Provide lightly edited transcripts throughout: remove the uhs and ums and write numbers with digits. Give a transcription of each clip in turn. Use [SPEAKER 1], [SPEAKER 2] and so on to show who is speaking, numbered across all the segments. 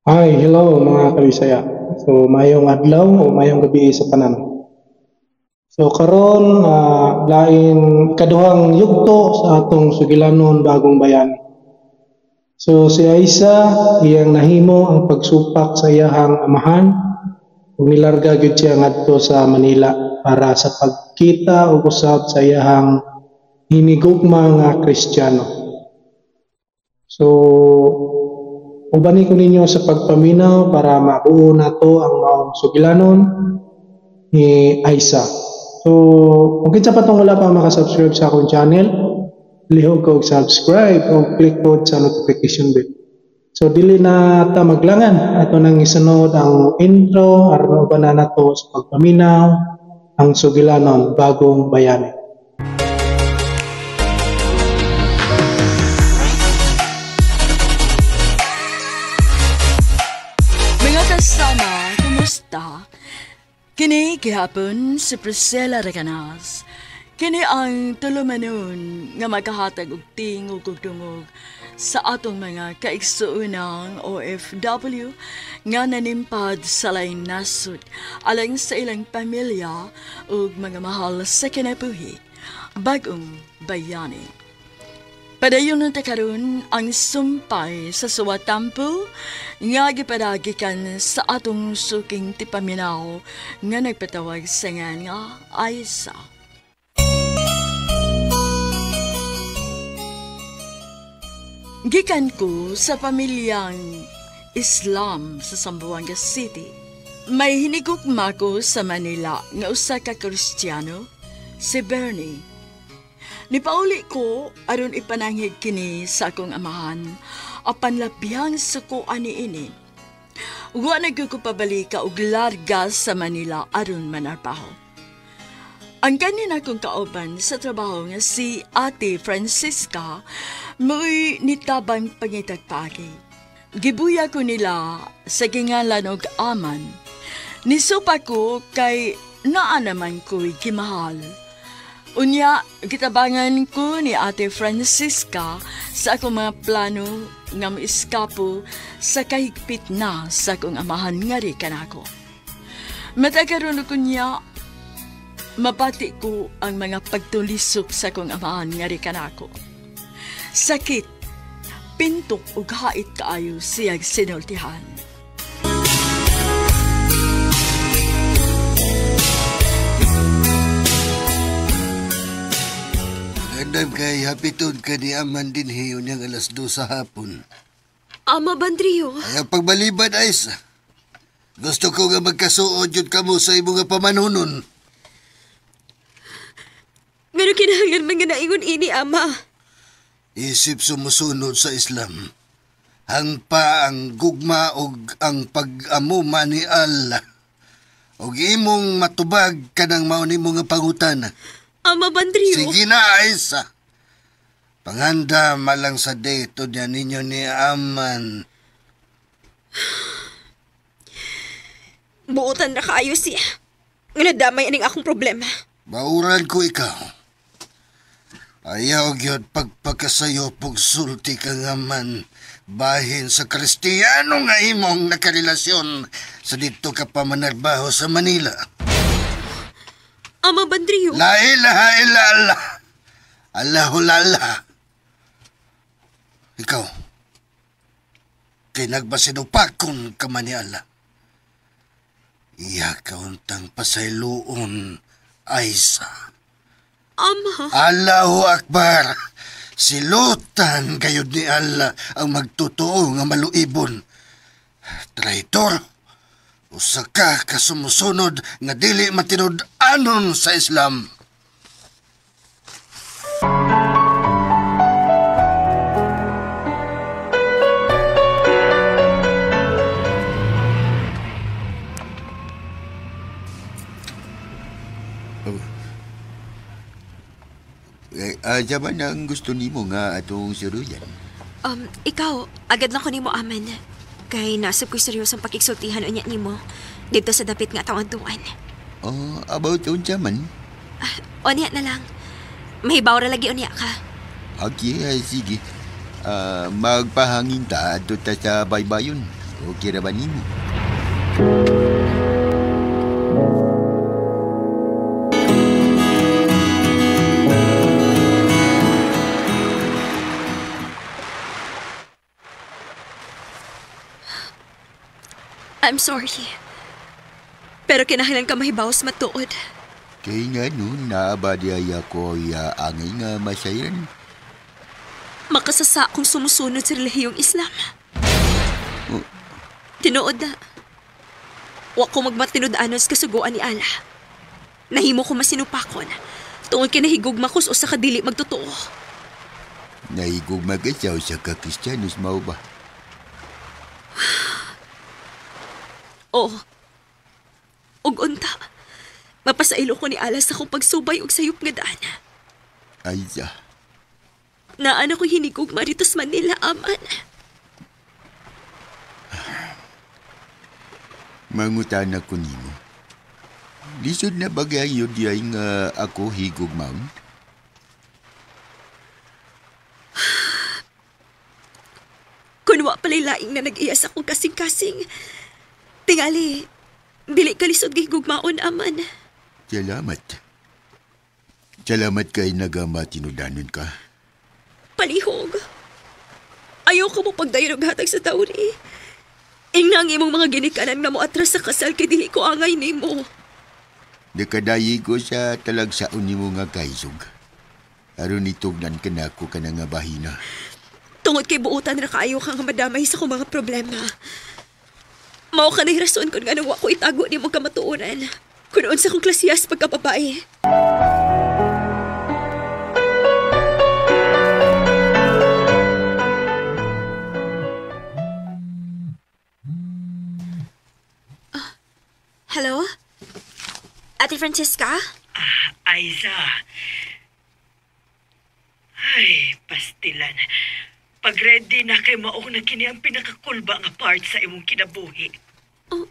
[SPEAKER 1] Hi, hello mga kabisaya. So mayong adlaw o mayong gabi sa tanan. So karon lain kaduhang yugto sa atong sugilanon bagong bayani. So si Aisa iyang nahimo ang pagsupak sa iyahang amahan ug nilarga gyud siya ngadto sa Manila para sa pagkita ug usab sa iyahang hinigugma nga Kristiyano. So ubani ko ninyo sa pagpaminaw para mabuo nato ang maong sugilanon ni Aisa. So, kung kinsa pa tong wala pa makasubscribe sa akong channel, lihog ko subscribe o click po sa notification bell. So, dili na ta maglangan. Ato nang isunod ang intro aron uban na nato sa pagpaminaw ang sugilanon bagong bayani.
[SPEAKER 2] Kasama, kumusta? Kini gihapon si Priscilla Reganas. Kini ang tulumanon nga magkahatag og tingog ug dungog sa atong mga kaigsuonang OFW nga nanimpad sa laing nasod alang sa ilang pamilya ug mga mahal sa kinabuhi. Bagong bayani. Padayon na karon ang sumpay sa Suwatampo nga gipadagikan sa atong suking tipaminaw nga nagpatawag sa nga Aisa. Gikan ko sa pamilyang Islam sa Zamboanga City. May hinigugma ko sa Manila nga usa ka Kristiyano, si Bernie. Nipauli ko aron ipananghid kini sa akong amahan apan labihang suko ani ini. Wa na gyud ko pabalika og larga sa Manila aron manarbaho. Ang kanin akong kauban sa trabaho nga si Ate Francisca mo'y nitabang pangitagpagi. Gibuya ko nila sa gingalan og aman. Nisupa ko kay naa naman ko'y gimahal. Unya, gitabangan ko ni Ate Francisca sa akong mga plano nga moeskapo sa kahigpit na sa akong amahan nga ri kanako. Matagaron ko niya, mabati ko ang mga pagtulisok sa akong amahan nga ri kanako. Sakit, pintok ug hait kaayo siyag sinultihan.
[SPEAKER 3] Andam kay hapiton ka ni Aman din hiyon niyang 2:00 sa hapon.
[SPEAKER 4] Ama Bandrio.
[SPEAKER 3] Ay, ang pagbalibad, Aisa. Gusto ko nga magkasuod yun ka mo sa imong nga pamanunon.
[SPEAKER 4] Ngano kinahanglan man nga naingon ini, Ama?
[SPEAKER 3] Isip sumusunod sa Islam. Hangpa ang gugma og ang pag-amuma ni Allah. Og imong matubag kanang mao nimo nga pangutana.
[SPEAKER 4] Ama Bandrio.
[SPEAKER 3] Sige na, Aisa. Panganda malang sa date niya ninyo ni Aman.
[SPEAKER 4] Buotan na kaayo siya. Nga nadamay aning akong problema.
[SPEAKER 3] Bauran ko ikaw. Ayaw gyud pagpakasayo pugsulti ka nga man. Bahin sa Kristiyano nga imong nakarelasyon sa dito ka pa manarbaho sa Manila.
[SPEAKER 4] Ama Bandrio.
[SPEAKER 3] La ilaha illa Allah. Allahu lala. Ikaw, kay nagbasinupakon ka man ni Allah. Iya kauntang pasayloon, Aisa.
[SPEAKER 4] Ama.
[SPEAKER 3] Allahu Akbar. Silutan gayud ni Allah ang magtotoo nga maluibon. Traitor. Usa ka kasumusunod nga dili matinud-anon sa Islam.
[SPEAKER 5] Jaman ang gusto nimo nga atong siruyan.
[SPEAKER 4] Ikaw, agad lang ko nimo aman. Kay nasab ko'y seryosong pakigsultihan unya nimo dito sa dapit nga atong adtuan.
[SPEAKER 5] Oh, about unsa man?
[SPEAKER 4] Unya na lang. Mahibaw ra lagi unya ka.
[SPEAKER 5] Okay, sige. Magpahangin ta adto ta sa baybayon. Okay ra ba nimo?
[SPEAKER 4] I'm sorry. Pero kinahanglan ka mahibawas matuod.
[SPEAKER 5] Kay nga nun, naaba di ay ako angay nga masayran.
[SPEAKER 4] Makasasa akong sumusunod sa relihiyong Islam. Oh. Tinuod na. Wa ko magmatinud-anon sa kasuguan ni Allah. Nahimo ko masinupakon. Tungod kay nahigugma ko sa usa ka dili magtotoo.
[SPEAKER 5] Nahigugma ka sa usa ka Kristiyanos, mao ba?
[SPEAKER 4] Oo. Ug unta, mapasailo ko ni Allah sa akong pagsubay og sayop nga daan.
[SPEAKER 5] Aiza.
[SPEAKER 4] Naan ako hinigugma rito sa Manila, aman.
[SPEAKER 5] Mangutana ko nimo. Lisod na bagay yun di ay nga ako higugmaon?
[SPEAKER 4] Kun wa pala'y laing na nag-iyas akong kasing-kasing. Tingali, dili ka lisod gihigugmaon, aman.
[SPEAKER 5] Salamat. Salamat kay nagamatinudanon ka.
[SPEAKER 4] Palihog. Ayaw ko mo pagdayon og hatag sa dowry. Ingna ang imong mga ginikanan nga mo atras sa kasal kay dili ko angay nimo.
[SPEAKER 5] Nakadayi ko sa talagsaon nimo nga kaisog. Aron itugnan ka na ako ka na nga bahina.
[SPEAKER 4] Tungod kay buutan ra kaayo ka nga madamay sa akong mga problema. Mao ka na'y rason kung nga wa ko itago nimo kamatuoran. Kung unsa kong klasiyas pagkababae. Hello? Ate Francisca?
[SPEAKER 6] Aiza. Ay, pastilan. Pag ready na kay maong na kini ang pinakakulba nga part sa imong kinabuhi.
[SPEAKER 4] Oh,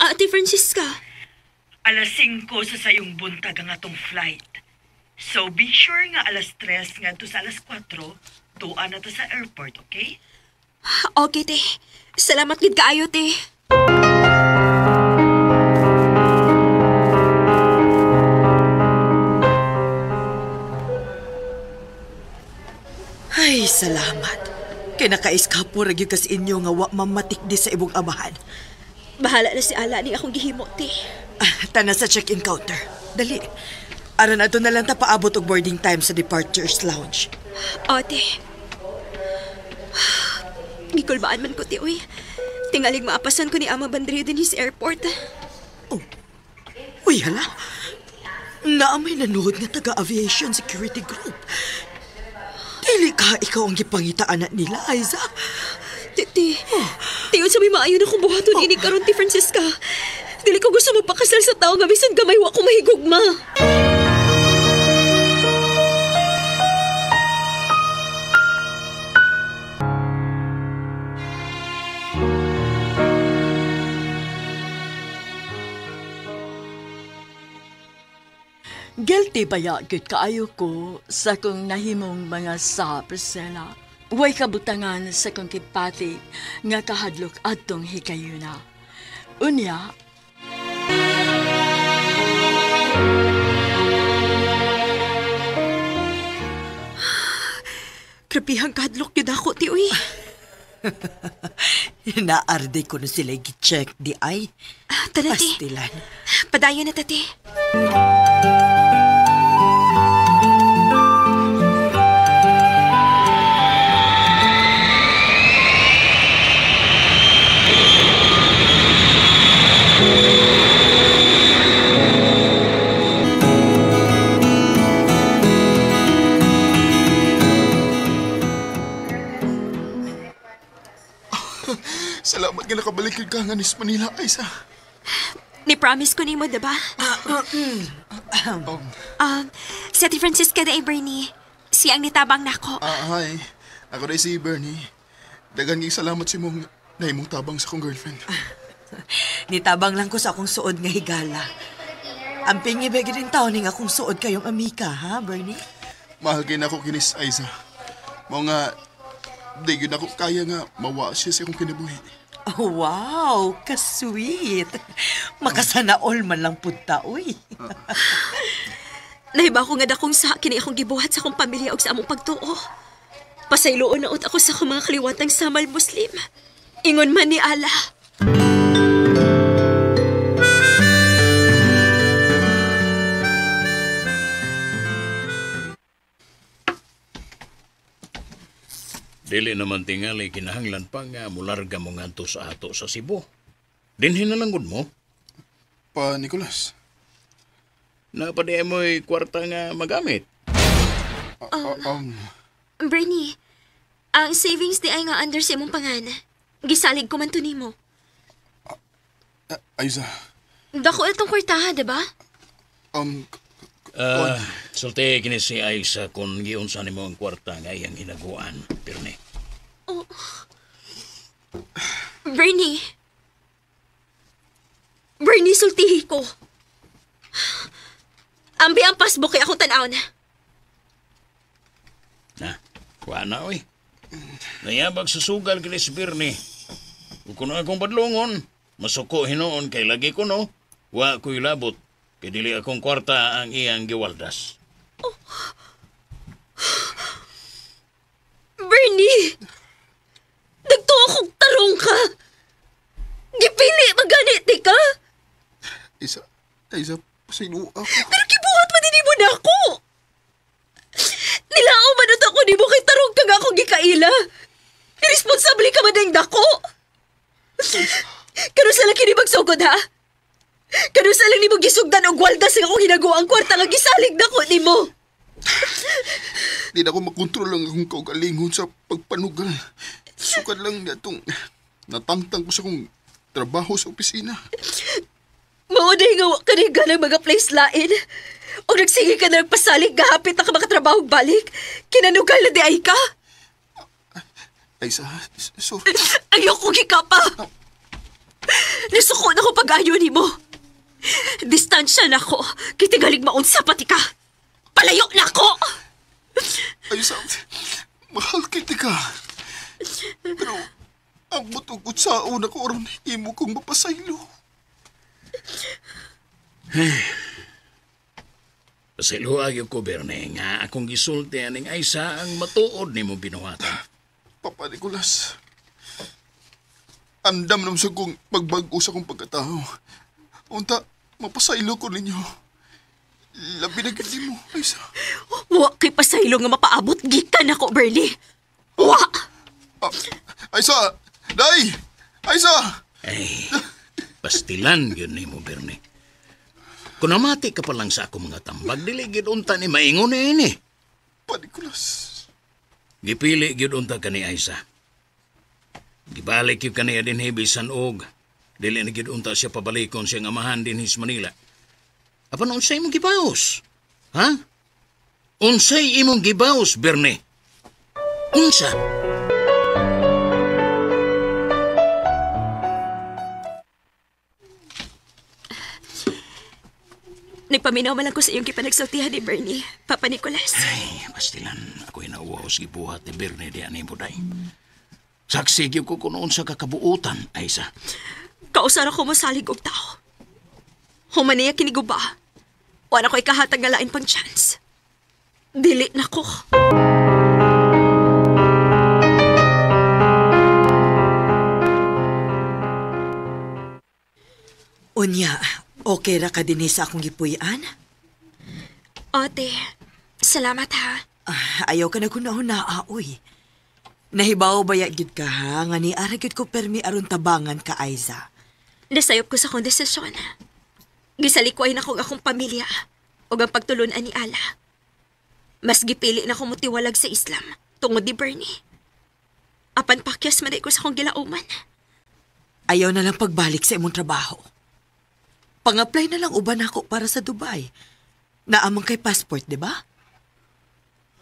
[SPEAKER 4] Ate Francisca.
[SPEAKER 6] 5:00 sa sayong buntag ang atong flight. So be sure nga 3:00 ngadto sa 4:00, tuwa na to sa airport, okay?
[SPEAKER 4] Okay, te. Salamat gid kaayo, te.
[SPEAKER 6] Ay, salamat. Kay nakaiskapo ra gyud kas inyo nga wa mamatikdi sa imong amahan.
[SPEAKER 4] Bahala na si Ala ning akong gihimo, te.
[SPEAKER 6] Tana sa check-in counter. Dali. Aron adto na lang ta paabot og boarding time sa departures lounge.
[SPEAKER 4] O, te. Gikulbaan man ko, te, uy. Tingalig maapasan ko ni Ama Bandrio din sa airport.
[SPEAKER 6] Oh. Uy, hala. Naamay nanuhod nga taga-aviation security group. Dili ka ikaw ang gipangitaan na nila, Aiza.
[SPEAKER 4] Titi, tiyon sa may maayo na kong buhaton ini karon ti Francisca. Dili ko gusto magpakasal sa tao nga bisan gamay wa ko mahigugma.
[SPEAKER 2] Guilty ba ya gyud kaayo ko sa kong nahimong mga sa Priscilla. Way kabutangan sa kong kipati nga kahadlok adtong hikayuna. Unya,
[SPEAKER 4] Krabihang kahadlok gyud ako, ti uy.
[SPEAKER 6] Naarde ko na sila gi-check di ay.
[SPEAKER 4] Tara, ti.
[SPEAKER 6] Pastilan.
[SPEAKER 4] Padayon na, tati.
[SPEAKER 7] Salamat nga nakabalik ka nga ni Manila, Aiza.
[SPEAKER 4] Ni-promise ko nimo, diba? Si Ate Francisca na Bernie. Siya ang nitabang nako.
[SPEAKER 7] Hi. Ako rin si Bernie. Dagan ng salamat si mong nahimong tabang sa akong girlfriend.
[SPEAKER 6] Nitabang lang ko sa akong suod nga higala. Ang pingibig din taon ning akong suod kayong amika, ha, Bernie?
[SPEAKER 7] Mahal kayo na ako kinis, Aiza. Mga, di yun ako kaya nga mawa siya sa akong kinabuhi.
[SPEAKER 6] Oh, wow, ka-sweet. Makasanaol man lang punta, uy.
[SPEAKER 4] Nahiba ko nga dakong sa kini akong gibuhat sa akong pamilya og sa among pagtuo. Pasayloon na ut ako sa akong mga kaliwatang samal Muslim. Ingon man ni Allah.
[SPEAKER 8] Dili naman tingali kinahanglan pa nga mularga mo ngadto sa ato sa Cebu. Dinhin na lang gud mo.
[SPEAKER 7] Pa Nicolas.
[SPEAKER 8] Napadiay mo'y kwarta nga magamit.
[SPEAKER 4] Bernie, ang savings di ay nga under sa imong pangan. Gisalig ko man to nimo.
[SPEAKER 7] Aiza.
[SPEAKER 4] Dako itong kwartaha, diba?
[SPEAKER 8] Sulti kini si Aiza kung giunsa nimo ang kwarta nga iyang hinaguan, Bernie.
[SPEAKER 4] Oh. Bernie. Bernie, sultihi ko. Ambi ang passbook kay akong tan-aw na.
[SPEAKER 8] Na, kuha na, oy. Nayabag sa sugal kini si Bernie. Ug kung akong badlongon, masuko hinuon kay lagi ko no. Wa ko'y labot. Kay dili akong kwarta ang iyang giwaldas.
[SPEAKER 4] Oh. Bernie! Nagtuo kong tarong ka! Gipili maganit di ka?
[SPEAKER 7] Isa, pasaylo ako.
[SPEAKER 4] Pero gibuhat man din mo na ako! Nilao man ako ni mo kay tarong ka nga akong gikaila. Irresponsable ka man ding dako. Kano sa lang kini magsugod ha? Kano sa lang nimo gisugdan og waldas nga akong hinaguang ang kwarta nga gisalig dako nimo?
[SPEAKER 7] Di na ako makontrol ang akong kaugalingon sa pagpanugal. Sukad lang niya itong natangtang ko sa akong trabaho sa opisina.
[SPEAKER 4] Mauday nga wa ka ni ganang mga place lain. O nagsige ka na nagpasalig, gahapit na ka makatrabaho balik. Kinanugal na di ay ka.
[SPEAKER 7] Ay, sorry.
[SPEAKER 4] Ayoko gikapa. Nasuko na ko pag-ayo ni mo. Distansya na ko. Kitigalig maunsa pati ka. Palayo na ko!
[SPEAKER 7] Ay, mahal kita ka. Pero, ang butugot sa una ko aron imo kong mapasaylo.
[SPEAKER 8] Pasaylo agyo ko, Bernie, nga akong gisulti aning Aiza ang matuod nimo binuhatan.
[SPEAKER 7] Papa Nicolas, andam naman sa kong pagbago sa akong pagkatao. Unta, mapasaylo ko ninyo. Labi na gid mo, Aiza.
[SPEAKER 4] Wa kay pasaylo nga mapaabot gikan ako, Bernie. Wa!
[SPEAKER 7] Aiza! Day! Aiza!
[SPEAKER 8] Ay, pastilan yun nimo, Bernie. Kung namati ka pa lang sa akong mga tambag, dili gid unta ni maingon ni ini.
[SPEAKER 7] Pa Nicolas.
[SPEAKER 8] Gipili gid unta ka ni Aiza. Gibalik yun kaniya dinhi bisan og dili na gid unta siya pabalikon siyang amahan dinhi sa Manila. Apan unsay imong gibaos? Ha? Unsay imong gibaos, Bernie? Unsa?
[SPEAKER 4] Nagpaminaw man lang ko sa iyong kipanagsultihan ni Bernie, Papa Nicolas.
[SPEAKER 8] Ay, pastilan, ako'y nauwaw sa gibuhat ni Bernie di ani mo, day. Saksi gyud ko kung unsa ka kabuutan, Aiza.
[SPEAKER 4] Kausara ko mosalig og tao. Human niya kiniguba. Wala ko ikahatag nga lain pang chance. Dili na ko.
[SPEAKER 6] Unya, okay ra ka dinhi sa akong gipuy-an?
[SPEAKER 4] Ate, salamat ha.
[SPEAKER 6] Ayaw ka na kunahuna, uy. Nahibaw ba ya gid ka ha? Nga ni ara gid ko permi aron tabangan ka, Aiza.
[SPEAKER 4] Nasayop ko sa akong desisyon. Gisalikuay na ko akong pamilya o ang pagtulunan ni Ala. Mas gipili na ko motiwalag sa Islam tungod ni Bernie. Apan pakyas man ko sa akong gilauman.
[SPEAKER 6] Ayaw na lang pagbalik sa imong trabaho. Pang-apply na lang uban ako para sa Dubai. Naamang kay passport, di ba?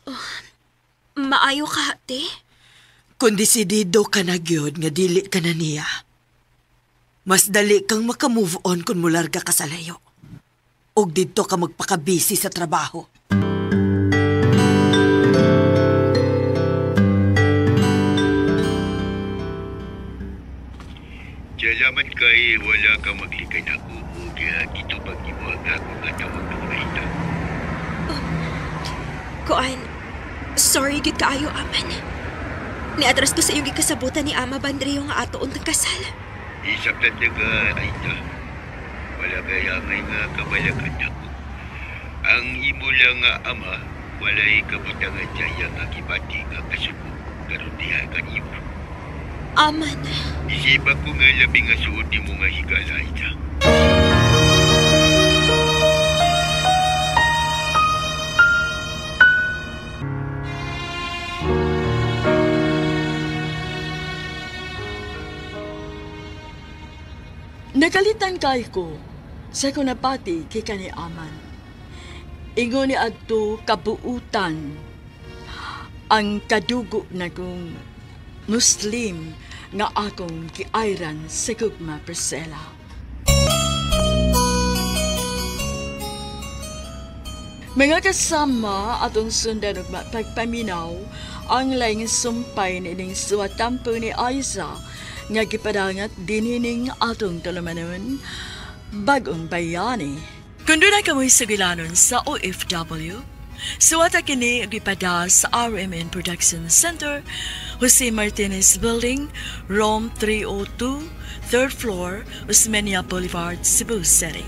[SPEAKER 4] Oh, maayo ka, ate.
[SPEAKER 6] Kung desidido ka na gyud nga dili ka na niya, mas dali kang makamove on kung mularga ka sa layo. Og didto ka magpakabisi sa trabaho.
[SPEAKER 5] Salamat kay wala ka maglikay na ako o gitubag nimo ang akong katawag ng Aida.
[SPEAKER 4] Kuan, sorry gid kaayo, Aman. Niatras ko sa iyong gikasabutan ni Ama Bandreo nga ato untang kasal.
[SPEAKER 5] Isabtan na ka, Aida. Wala kay angay nga kabalakan nako. Ang imo lang nga ama, walay kabutangan sa iya nga gibati nga kasuko karon diha kanimo.
[SPEAKER 4] Aman.
[SPEAKER 5] Isipa ko nga labi nga suod nimo nga higala, Aida.
[SPEAKER 2] Nakalitan kay ko sa ko napati kay kani Aman. Ingon ni adto kabuutan ang kadugo na kong Muslim nga akong giayran sa gugma, Priscilla. Mga kasama atong sundan ug pagpaminaw ang laing sumpay nining suwatampo ni Aiza nga gipadangat dinining atong tulumanon, Bagong Bayani. Kung doon na kamoy sugilanon sa OFW, suwata kini ug ipada sa RMN Production Center, Jose Martinez Building, Room 302, 3rd floor, Osmeña Boulevard, Cebu City.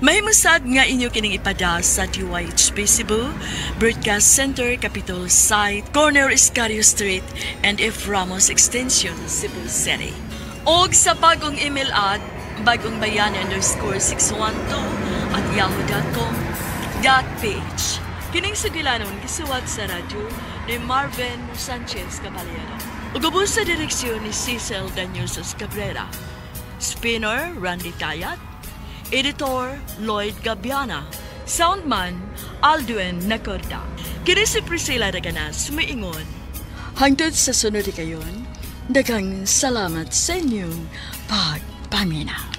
[SPEAKER 2] Mahimusad nga inyo kining ipada sa DYHP Cebu, Broadcast Center, Capitol Site, Corner Escario Street, and F. Ramos Extension, Cebu City. Og sa bagong email at bagongbayani_612@yahoo.com.ph. Kining sugilanon gisuwat sa radyo ni Marvin Sanchez Caballero. Ug ubos sa direksyon ni Cecil Danielsos Cabrera. Spinner Randy Tayat. Editor Lloyd Gabiana. Soundman Aldwin Nacorda. Kini si Priscilla Raganas, miingon. Hangtod sa sunod kayon, daghang salamat sa inyong pagpaminaw.